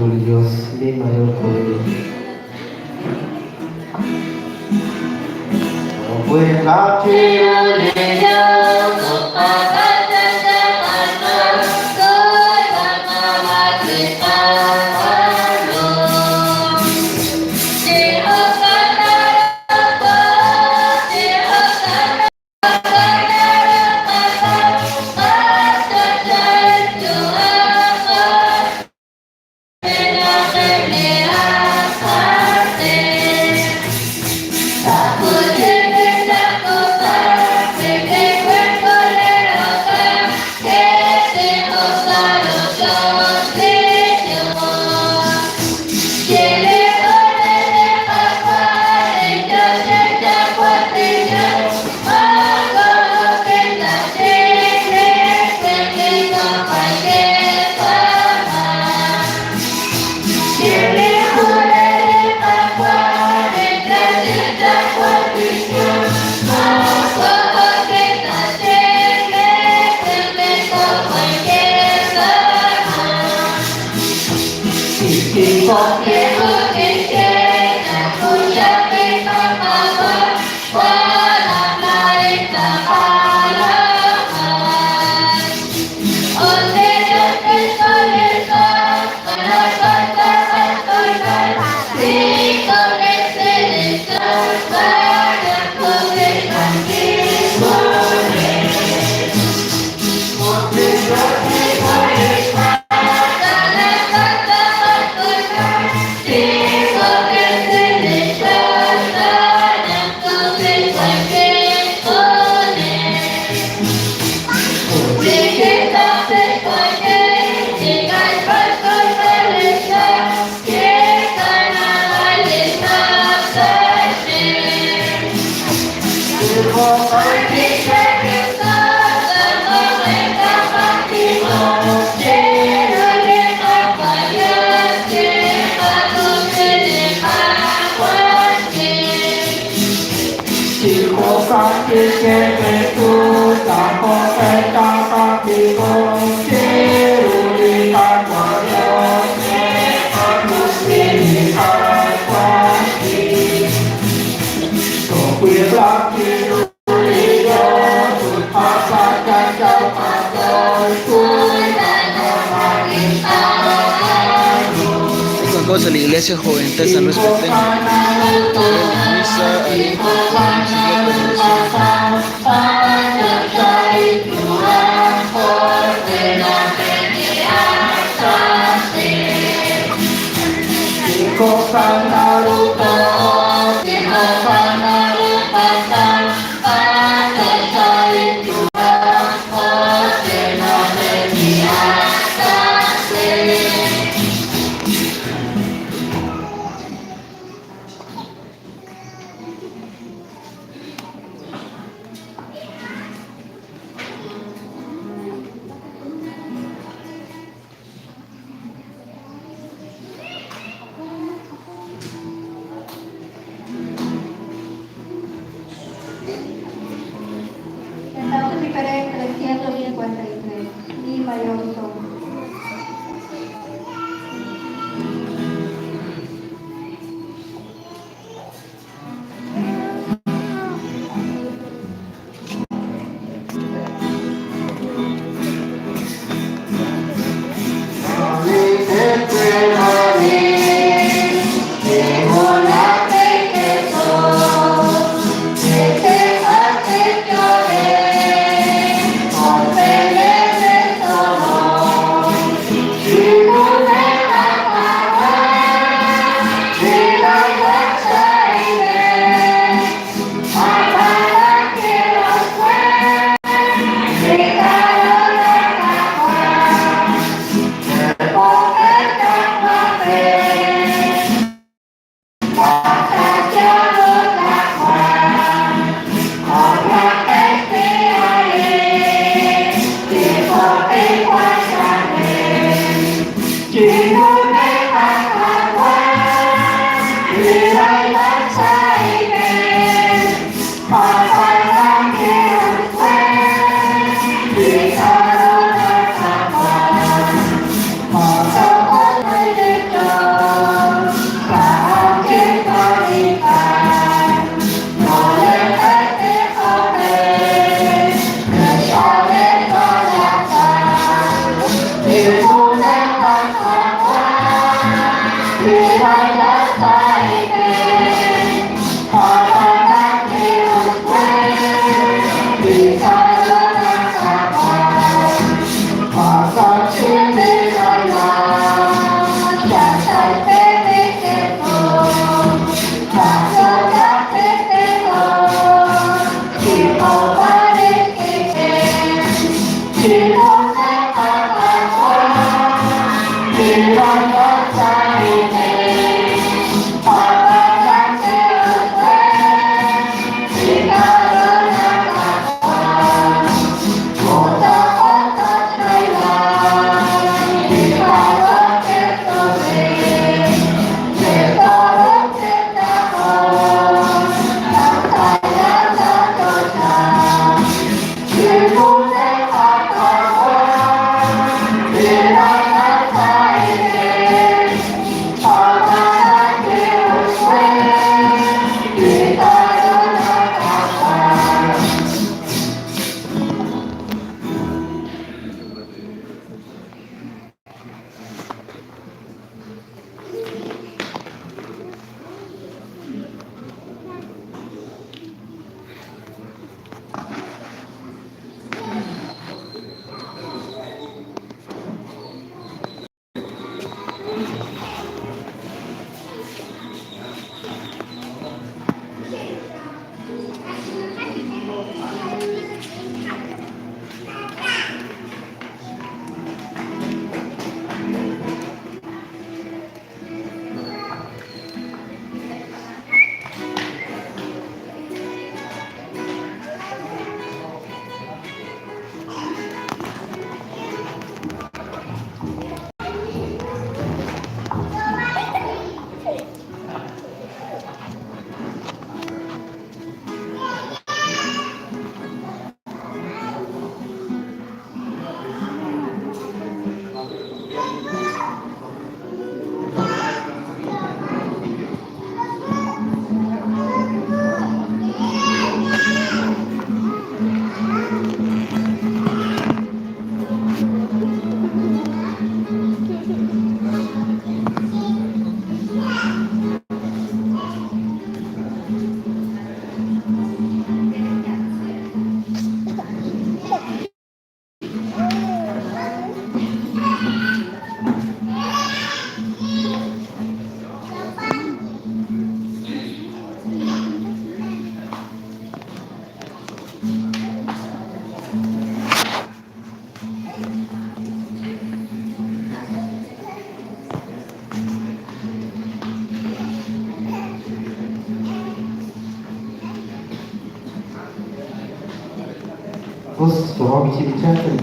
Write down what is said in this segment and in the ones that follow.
chiru li Dios mi mayor poder. Chiru li Dios. Cosa la Iglesia Juventud San Luis Petén. Misa Voz 55.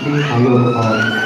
Mi mayor padre.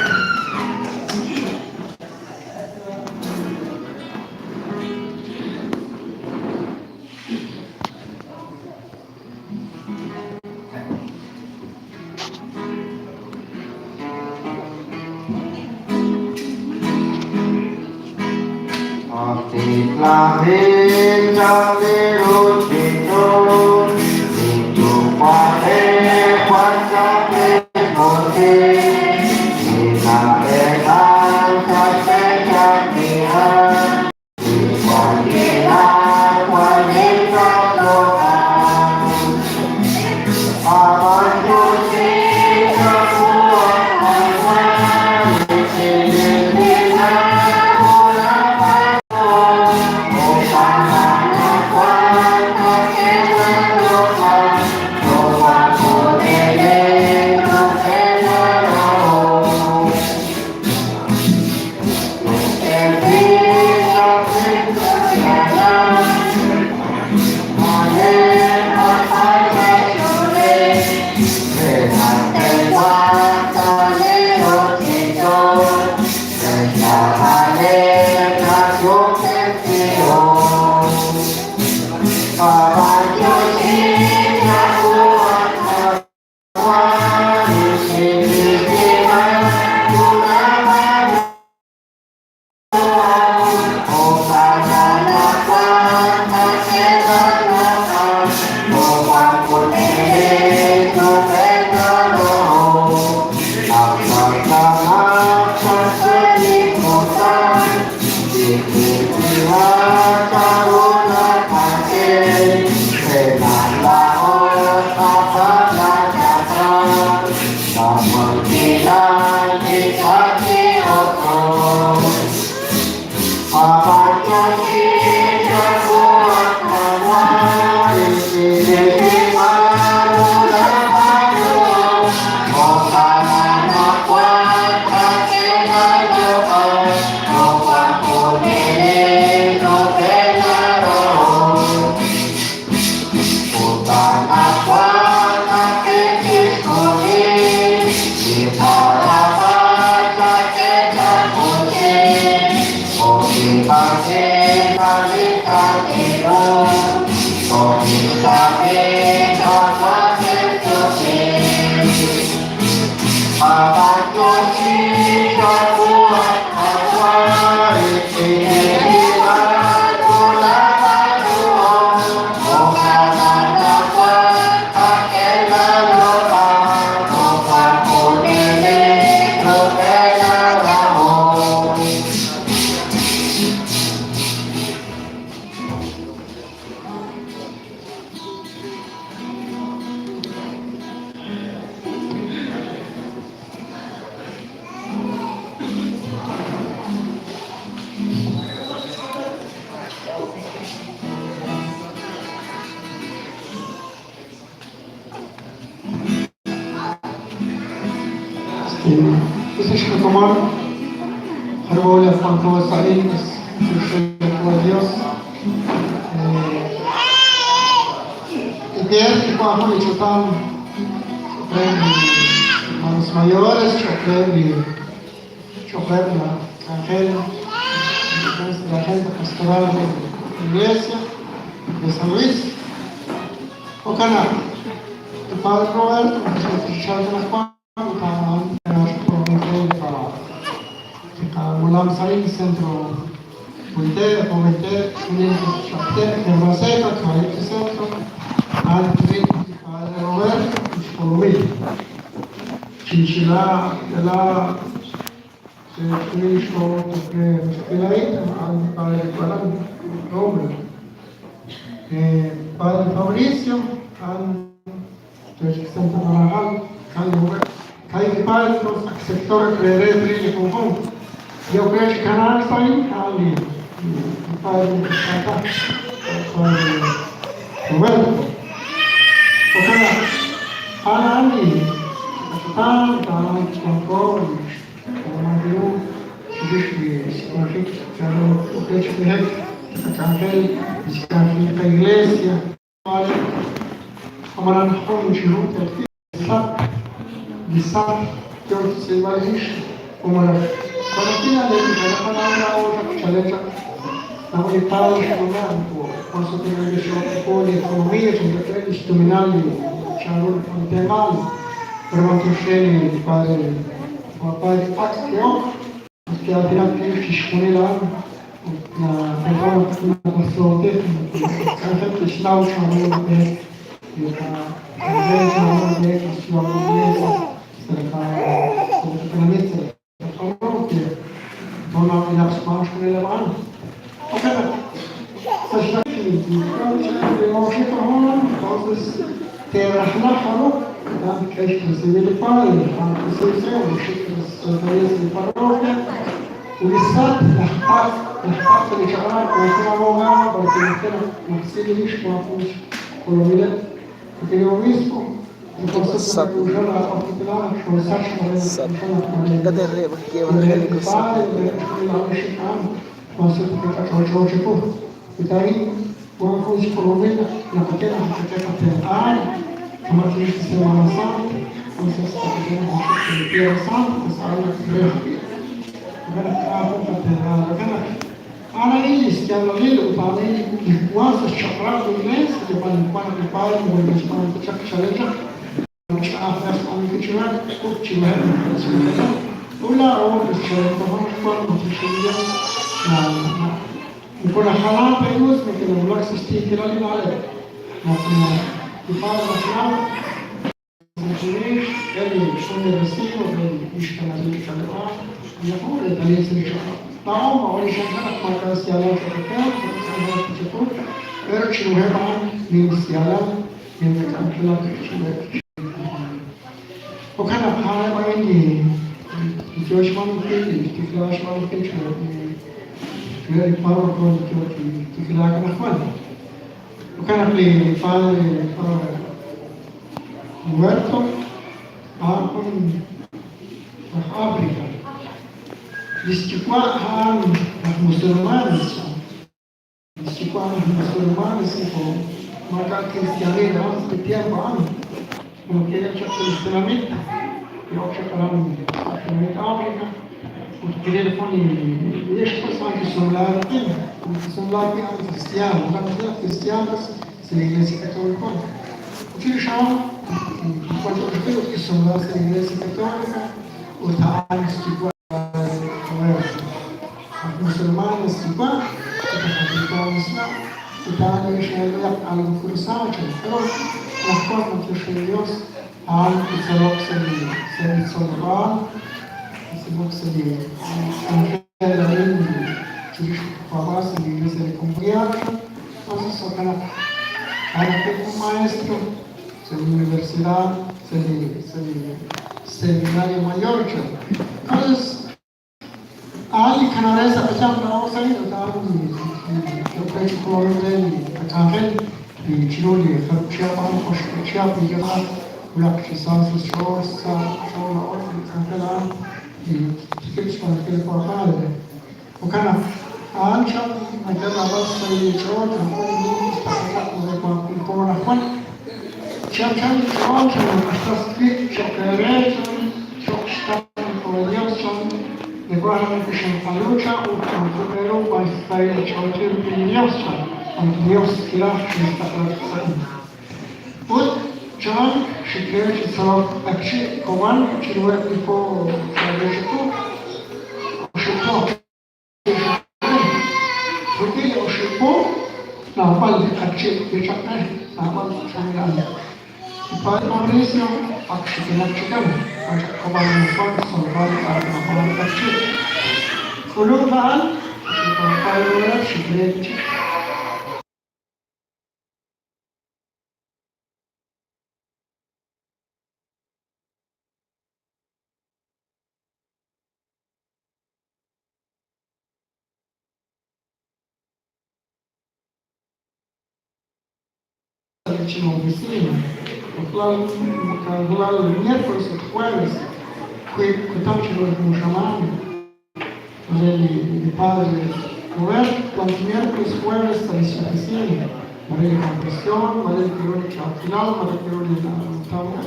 Li jun reetalil sa' li chaq'rab'. Laa'o maa'o li xanjel naq maak'a' xyaalal sa' qach'ool, sa' qak'anjel chiqu, pero chiruheb' a'an nim xyaalal, nim nak'anjelak chiruheb' chixjunil. Jo'kan naq a'aneb' a'in li li yoo xb'aanunkil, li xtiklaak xb'aanunkil chiruheb' li chiruheb' li párroco li yoo chi tiklaak anaqwan. Jo'kan naq li padre Roberto a'an jun aj Africa. Lix yuwa' a'an aj musulmanes. Lix yuwa' aj musulmanes moko maak'a' kristianil a'an sa' li tiempo a'an. Como ke'el chaq sa' lix tenamit, ke'ok chaq aran sa' tenamit Africa ut kiril jun li ixq us a'an kisumla rik'in. Ut kisumla wi' a'an cristiano. Jo'kan naq aj cristianos sa' li Iglesia Católica. Ut chirix a'an kiwan cho'q rik'in ut kisumla sa' li Iglesia Católica ut a'an xyuwa' Roberto. Aj musulmanes xyuwa' ut aj africanos xna' ut a'an li ixaqilb'ej algo cruzado chan. Pero anaqwan b'antiox re li Dios a'an kitzolok sa' li sa' li tzoleb'aal, kitzolok sa' li k'anjel a'in chirix li paab'aal sa' li Iglesia de Cumbriaga. Entonces jo'kan naq a'an ajwi' jun maestro sa' li universidad, sa' li sa' li seminario mayor chan. Entonces a'an li kanare sa' qayanq laa'o sa' a'in ut a'an li yook re chi jolomink re li qak'anjel li chiru li jarub' chihab' a'an oxib' chihab' li yook wulak chi sa sa' xch'ool sa' xch'ool laa'o li k'anjel a'an li tikib' xb'aanunkil li Padre. Jo'kan naq a'an chaq nak'e naab'al xsahil inch'ool k'a'jo' li nim xtaqlaq re wank jun po anaqwan. Chi anchal inch'ool xinq'axtas wib' cho'q eere chan cho'q xtaql li qaDios chan nawaj naq nekexinq'alu chan ut wanqeb' eeru wan xsahil eech'oolch'il rik'in li Dios chan naq li Dios kiraj xinxtaqla chaq sa' a'in. Ut chan xik re chi tzolok q'eqchi' Cobán chiruheb' li po chalel chiqu. Oxib' po. Rik'in li oxib' po, naab'al li q'eqchi' kichaq'e, naab'al ch'oolil a'an. Li Padre Mauricio ak xikinaq chikan, wan chaq Cobán anaqwan xtzolb'al k'a'ru nab'aan li q'eqchi'. K'ulunk a'an, li Padre Roberto xik re chik. Sa' li oficina. Rajlal miércoles ut jueves, wiib' kutan chiru li jun xamaan. Re li Padre Robert, wank miércoles, jueves sa' li oficina. Mare li confesión, mare li kiru li ch'a'ajkilal, mare kiru li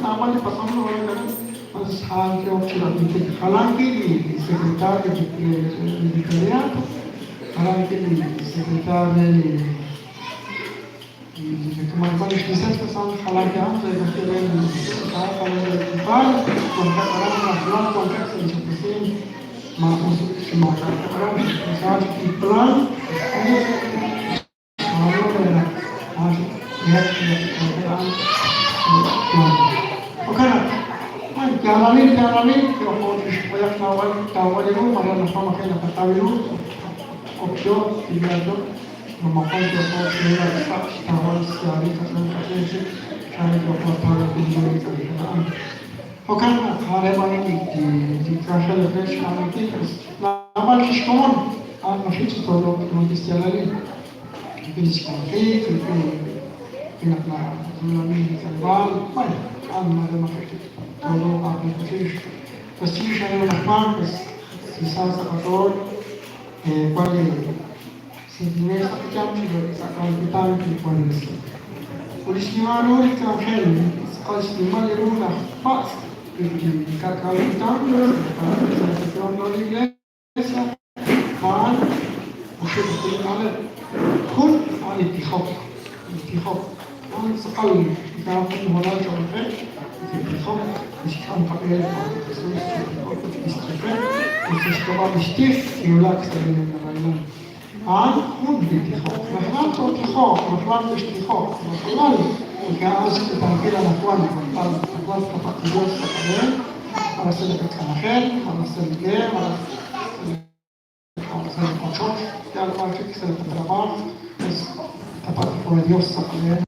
naab'al li patz'om na'urak aran. Entonces a'an ki'ok chi rab'inkil. Jalan wi' li secretario re li vicariato, jalan wi' li secretario re li Li xlicencia san jalan a'an re naxye re li jalan re li padre, wankeb' aran rajlal wankeb' sa' li oficina, maajun sut chi maak'a'eb' aran, xk'usa chik li plan, xb'aanu re naq a'an chik reheb' li k'anjel a'an plan. Jo'kan naq, bueno, yaalalil, yaalalil, yooko chixb'ayaq tawb'al tawb'al ru, mare anaqwan maji' naqataw ru, ok yoo, kiyaal yoo. Moqon yooko chi wulak sa' xtawb'al xyaalil qach'ool qach'in chik chan yooko tawb'il ru li k'anjel a'an. Jo'kan naq a'aneb' a'in li k'anjel re xb'aanunkil us naab'al chi xkomon a'an maji' chi tolok ru li xyaalalil rik'in lix wanjik, rik'in naq na'ula'anink li k'aleb'aal, bueno, a'an maare maji' chi tolok aatin chirix. Pues chirix a'in anaqwan pues chi sa sa' qach'ool wan li Sentimiento sa' qayanq chiru li tz'aqal kutan li wan resil. Ut li xnimal ru li k'anjel, tz'aqal xnimal ru laj patz' rik'in li ka'k'aal kutan sa' li Iglesia, a'an oxib' ajwi' li na'leb'. Jun, a'an li tijok. Li tijok, a'an tz'aqal li k'anjel jun hoonal cho'q qe, li tijok tixk'am qab'e li Jesus chi tijok ut kixye qe, ut sa' xk'ab'a' lix tij kiwulak sa' li nimla rahilal. A'an jun li tijok. Rajlal tootijoq, rajlal textijoq, rajlal, porque a'an xkutankil anaqwan, rajlal, rajlal tqapatz' li Dios sa' qab'een, malaj sa' li qak'anjel, malaj sa' li b'e, malaj. sa' li sa' li qochoch, yal b'ar chik sa' li qatrab'aaj, pues taqapatz' li Dios sa' qab'een.